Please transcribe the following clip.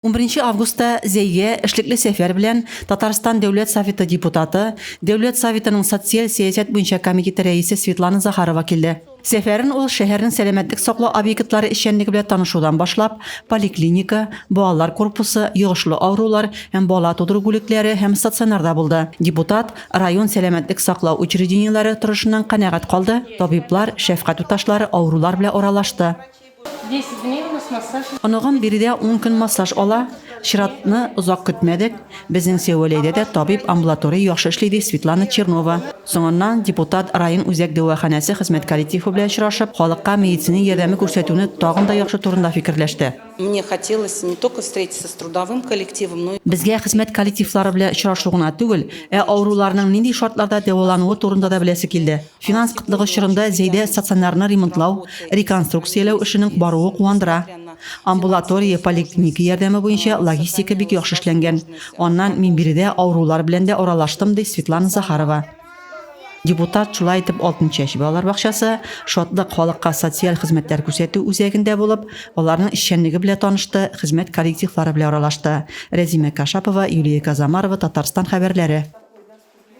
11 августта Зәйгә эшлекле сәфәр белән Татарстан Дәүләт Советы депутаты, Дәүләт Советының социаль сәясәт буенча комитеты рәисе Светлана Захарова килде. Сәфәрен ул шәһәрнең сәламәтлек саклау объектлары эшчәнлеге белән танышудан башлап, поликлиника, балалар корпусы, йогышлы авырулар һәм бала тудыру бүлекләре һәм стационарда булды. Депутат район сәламәтлек саклау учреждениеләре торышыннан канәгать калды, табиблар, шәфкать туташлары авырулар белән аралашты. Оныгым биредә ун көн массаж ала. Чиратны озак көтмәдек. Безнең Сәвәләйдә дә табиб амбулатория яхшы эшли, ди Светлана Чернова. Соңыннан депутат район үзәк дәваханәсе хезмәт коллективы белән очрашып, халыкка медицина ярдәме күрсәтүне тагын да яхшы турында фикерләште. Мне хотелось не только встретиться с трудовым коллективом, но и. Безгә хезмәт коллективлары белән очрашу гына түгел, ә авыруларның нинди шартларда дәвалануы турында да беләсе килде. Финанс кытлыгы чорында Зәйдә стационарны ремонтлау, реконструкцияләү эшенең баруы куандыра. Амбулатория, поликлиника ярдәме буенча логистика бик яхшы эшләнгән. Аннан мин биредә авырулар белән дә аралаштым, ди Светлана Захарова. Депутат шулай итеп Алтынчәч балалар бакчасы, Шатлык халыкка социаль хезмәтләр күрсәтү үзәгендә булып, аларның эшчәнлеге белән танышты, хезмәт коллективлары белән аралашты. Рәзимә Кашапова, Юлия Казамарова, Татарстан хәбәрләре.